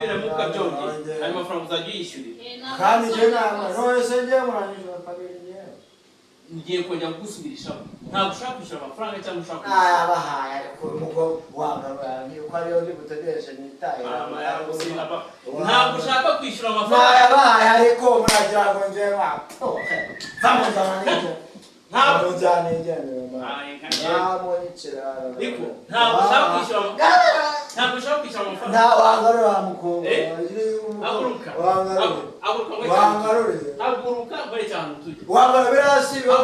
Biramuka byongeye ayo mafaranga uzajya uyishyurira. Kandi njye ntabwo none se njye muranyishyura kabiri njyewe. Ngiye kongera kugusubirishamo. Ntabwo ushaka kwishyura amafaranga cyangwa ushaka kwishyura. Nayabahaye ariko umugabo wangarura uko ariyo ndi butegereje nitahira. Ntabwo ushaka kwishyura amafaranga. Nayabahaye ariko muragira ngo njye wapfuke. Va mu nzara nijye. Ntabwo nzara nijye. Ntabwo nyicira. Niko ntabwo ushaka kwishyura amafaranga. Ntabwo ushaka kwishyura amafaranga. Nta wangarura mukobwa. Haguruka. Wangarure. Haguruka ngore cyane tujye. Wangarura birasi byo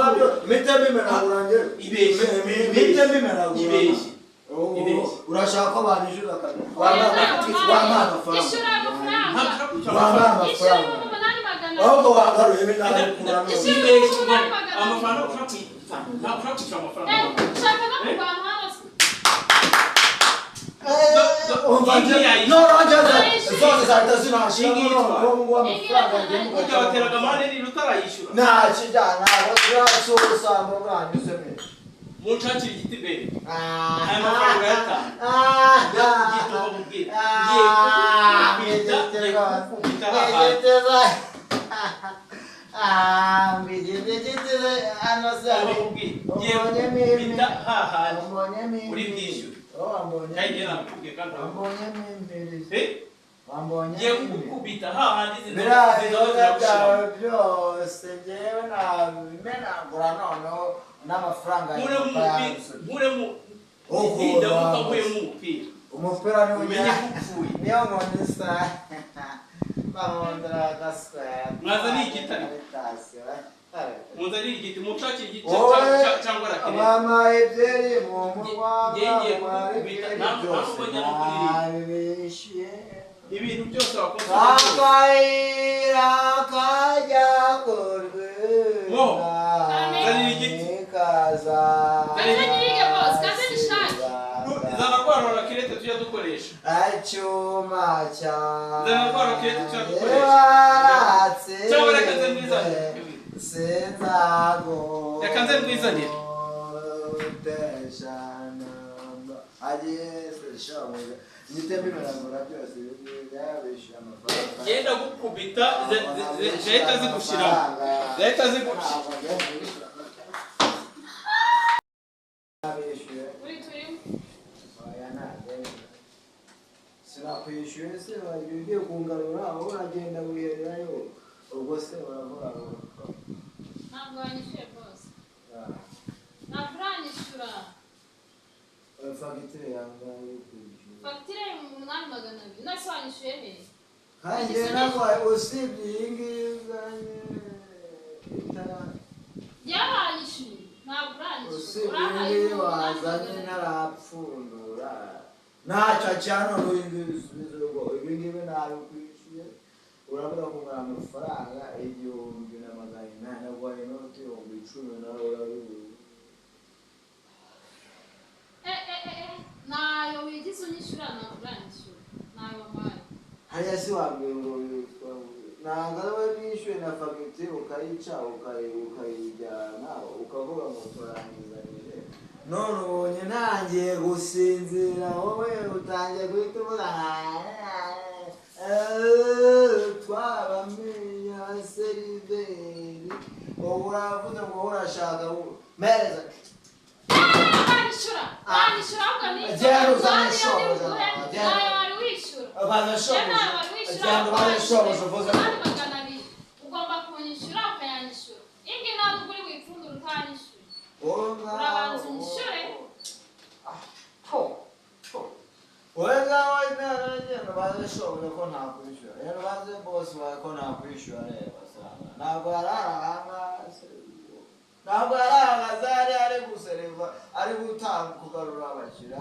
mite bimenagura njye. Ibeshye. Mite bimenagura. Ibeshye. Urashaka ko banyishyura kabiri. Wampa amafaranga. Ishyura amafaranga. Wampa amafaranga. Ahubwo wangaruye binagura. Ibeshye amafaranga ushaka kwishyura. Ntabwo ushaka kwishyura amafaranga. Ushaka no kurwana hano. Zose zahita zinashira n'ubu amafaranga Ujya wateraga amande nini utarayishyura. Nta kijyana ntabwo ubusambo bwanyu se mwe. Munshakire igiti mbere. Aya mafaranga urayatanga. Ngiye kubabwira. Ngiye kukubita hahandi. Ngiye kukubita hahandi. Uri bwishyure. Kandi nakubwiye kandi ngiye kukubita hahandi biriya byose njyewe nabimenagura noneho n'amafaranga nkuremo ndamuka nkuyemo umupira umupira niwo umenye ko upfuye niyo nkoni isa bahondera agaswera Mwazaniye igiti ariko. Munzanire igiti munshakire igiti cyangwa rakirete mama ebyeri mu murwa Ngiye kukubita ntabwo njya no kuririmba nabishyuye ibintu byose wakoze akayira kajya Mo, kurwina zanira igiti. kaza Kaze nirige boss, kaze nishake. Zana rwa rakirete tujya dukoresha. Icyuma cyawe Zana rwa rakirete tujya dukoresha. Cyangwa reka nze mwizanire. Sinzago Reka nze mwizanire. Genda gukubita zahita zigushiramo. Zahita zigushira. Uri turimo. Sinakwishyuye se wagiye ugiye kungarura aho uragenda wihererayo ubwo se uravuga ngo Ntabwo wanyishyuye boss. Ntabwo uranyishyura. Fagitire yangaye kwishyura. Fagitire 8200. None se wanyishyuye he? Kandi ntabwo usibye iyi ngiyi uzanye itara. Yaranyishyuye. Ntabwo uranyishyura. Usibye iyi ngiyi wazanye ntarapfundura. Ntacyo acana none uyu ngiyi usubize ubwo ibi ngibi ntabikwishyuye. Urabura kungana amafaranga 1800 naguhaye inoti 10,000 nawe urabibura. Nayo wigize unyishyura ntabwo uranyishyura. Nayo wampaye. Hariya si wambwiye ngo ntabwo ari wowe nishyuye na fagitire ukayica ukayijyana ukavuga ngo turangizanije none ubonye ntangiye gusinzira wowe utangiye guhita uvuga twabamenya seriveri ubu uravuze ngo urashaka mpereza Wanyishyura. Wanyishyura ahubwo nishyura. Genda uzane shobuja. Nayo wari wishyura. Baza shobuja. Genda ubaze shobuja uvuze ngo 200. Ugomba kunyishyura ukayanyishyura. Ingi ntabwo uri wipfundura utanyishyuye. Urabanza unyishyure. Wowe ngawe genda ubaze shobuja ko ntakwishyura. Genda ubaze bosi wawe ko ntakwishyura reba sanga. Ntabwo yarara ahangaha. Ntabwo yarahagaze yari ari guseriva ari gutanga kugarura abakiriya.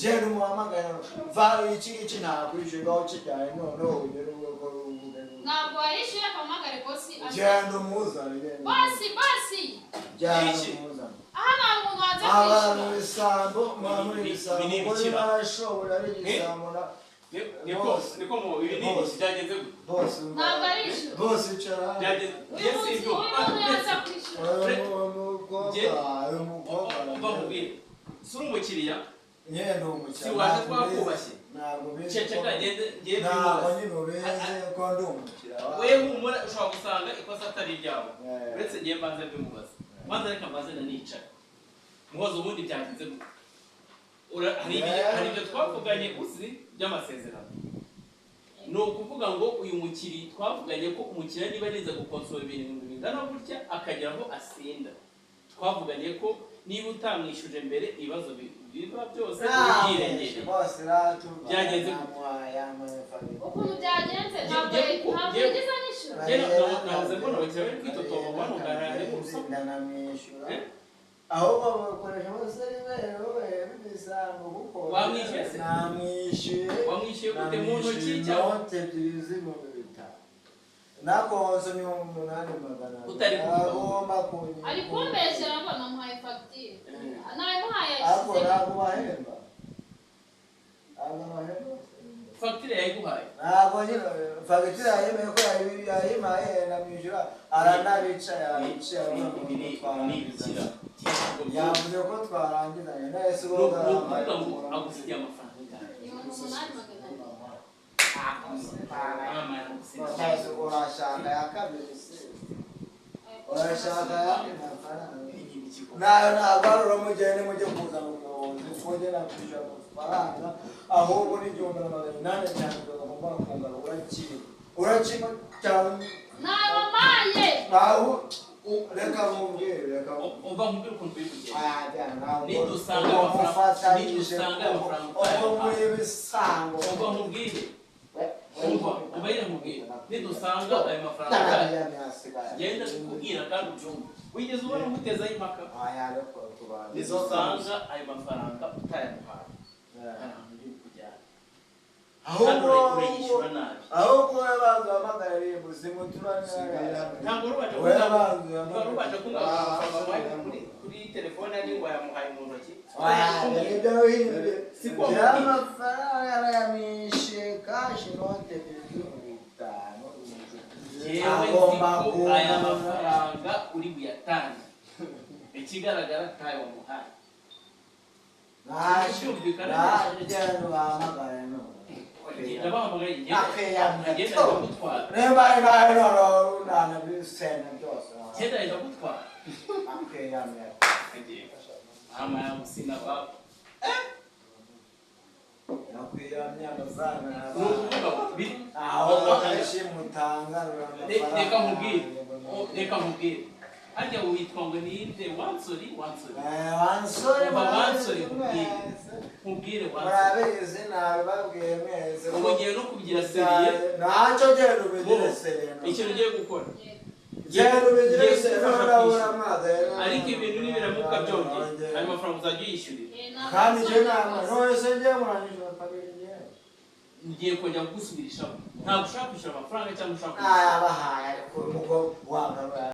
Genda umuhamagare va iki ngiki ntakwishyuye ngaho kijyane noneho ugere uko uvuge. Ntabwo wayishyuye akamagare bosi. Genda umuzane. Bosi bosi. Genda umuzane. Aha nta muntu wanze Abantu kwishyura. ibisambo muri ibisambo muri barashobora ari igisambo na Niko mu ibi ni byagenze gute? Bosi Ntabwo arishyura. Bosi icara. Byagenze Uyu munsi uyu muntu yanze kwishyura. Uyu mukobwa Mbabwire. Si uri umukiriya. Nyine ndi umukiriya. Si waje twakubashye? Ntabwo bizi. Ceceka, ngende ngende. Ntabwo Bimubaze. Nyine ubizi ko ndi umukiriya wawe. We humura, ushobora gusanga ikosa atari iryawe. Eh. Uretse ngiye mbanze mbimubaze, mbanza reka mbanze nanicara muhoza. Ubundi byagenze gute? Hari ibyo twavuganye uzi by'amasezerano. Ni ukuvuga ngo uyu mukiri twavuganye ko umukiriya niba ariza gukonsora ibintu bingana gutya akagera aho asinda, twavuganye ko niba utamwishyuje mbere ibibazo biba byose ubyirengereye. Bose ratuba. Byagenze gute? Ukuntu byagenze, ntabwo ntabwo yigeze anyishyura. Njye nahoze mbona abakiriya bari kwitotomba, banungana n'urusaku. Ndanamwishyura. Eh? Ahubwo bakoresha bose rero ibisambo kuko Wamwishyuye se? Namwishyuye. Wamwishyuye gute, mu ntoki cyangwa? Inote ebyiri z'ibihumbi 5000 na konso 8200. Utari kuvuga. Agomba kunyishyura. Ari kumbeshyera ngo namuhaye fagitire, nayimuhaye Ariko yashyize. Ntabwo bahemba, ntabwo bahemba. Fagitire yayiguhaye? Ntabwo nyine fagitire yayemeye ko yayimaye, ndamwishyura, aranabicaye, arabicaye. Ibi ni ibikira. Yavuze ko twarangizanye nese. Ni ukuvuga ngo agufitiye amafaranga angahe? 8200. Nese urashaka ya kabiri se? Urashaka ayandi mafaranga? Nayo ntabwo ari uramugende mujye kuzana umuyobozi, mujye nakwishyura amafaranga. Ahubwo ni 1800 cyane bagomba kungana. Urakira, urakira cyane. Nayo wampaye. Ntaho, reka nkubwire, reka. Umva nkubwire ukuntu biri kugenda. Ntabwo Nidusanga amafaranga ubwo muri ibisambo. Umva nkubwire, umva ubayire nkubwire, nidusanga ayo mafaranga, genda kubwira kandi ubyumve. Wigeze ubona ngutezaho impaka? Nidusanga ayo mafaranga utayamuhaye, hari ahantu uri kujyana Ahubwo kandi urayishyura nabi. Ahubwo wowe banza uhamagare RIB zimuturane. Ntabwo rubasha Wowe kuvuga banza. Ntabwo rubasha kuvuga amafaranga wamuhaye kuri telefone ari wayamuhaye mu ntoki. Ibyo wihimbye. Siko. Amafaranga yarayamishe cash, inote ebyiri z'ibihumbi 5000. Yewe, Agomba nzi ko aya kungana. mafaranga uri buyatange. Ikigaragara ntayo wamuhaye. Byumvikana neza. Ntacyo, bahamagare none. Ndabahamagaye, Akiyamye. ngenda ndagutwara. Nimba ari nawe noneho ntanabisenya byose. Ngenda ndagutwara. Akiyamye. Mama yangu sina baba. Nakwiyamye amafaranga. Ni ukuvuga ngo Aho kenshi mutanga. Reka nkubwire. Oh, reka nkubwire, harya witwa ngo ninde? Wansori, Wansori. Wansori. Umva Wansori, nkubwire. Nkubwire Wansori. Murabizi, nabibabwiye mwese. Ubu ngiye no kugira sérieux. Ntacyo, genda ubigire sérieux. Ikintu ugiye gukora, Genda ubigire ngiye sérieux. kugufasha Urabura kwishyura. amazi. Ariko ibintu nibiramuka byongeye, ayo mafaranga uzajya uyishyurira. Kandi njye ntabwo, none se njye muranyishyura kabiri njye? Ngiye kongera kugusubirishamo. Ntabwo ushaka kwishyura amafaranga cyangwa ushaka kwishyura? Nayabahaye, ariko umugabo wagarura.